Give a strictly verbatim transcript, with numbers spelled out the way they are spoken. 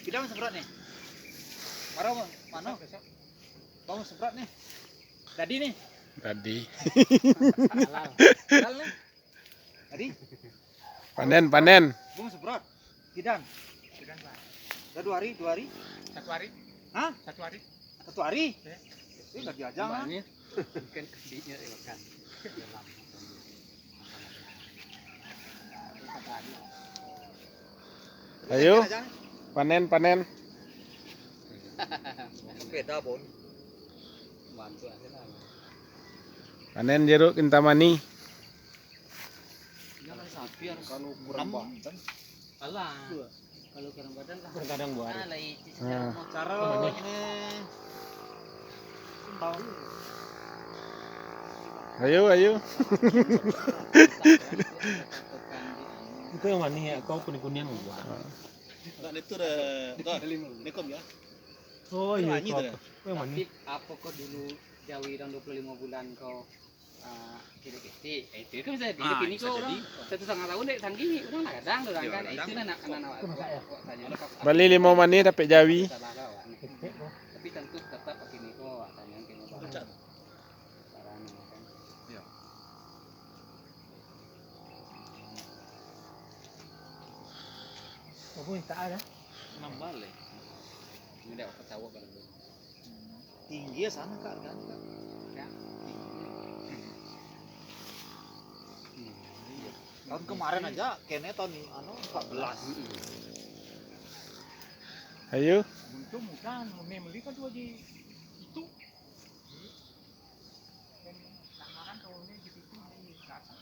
Kidang semprot nih. Maro mano? Bang semprot nih. Tadi nih. Tadi. Halal nih. Tadi. Panen, panen. Bang semprot. Kidang. Udah dua hari, dua hari. Satu hari. Hah? Satu hari. Satu hari. Ya. Ini nggak diajak ah. Bukan kecilnya ya kan. Ayo, panen, panen. Sepeda pun. Bantu aja lah. Panen jeruk Kintamani. Jangan sapi harus Kalau kurang banten. Alah. Kalau kurang badan lah. Bergadang buah. Ah, lai. Nah. Cara ini. Ayo, ayo. Itu yang manih ya, kau kuning-kuning buah. Enggak, itu dah. Kau, ini kom ya. Oh iya, Wangi kau tu. Apa? Kau yang manih. Tapi apa kau dulu jawi dalam dua puluh lima bulan kau ah, kiri-kiri? Eh, itu kan bisa Ah, kini bisa kau orang jadi. Satu setengah tahun dek tanggi orang lah kadang orang Ya, kan. kadang. Itu lah nak nak nak awak tanya lah. Bali limo manih dapek jawi. Salah lah awak ni. Tapi tentu tetap kini kau awak tanya kini barang. Macam. Barang ni kan. Ya. Apa minta ada? Nambah leh. Ini dah ketawa kalau tu. Tinggi ya sana kak harganya kak. Ya. Tahun kemarin aja kene tahun ini anu empat belas. Ayo. Untung bukan, umi beli kan tu aja itu. Kan tak marah kalau umi gitu itu di atas.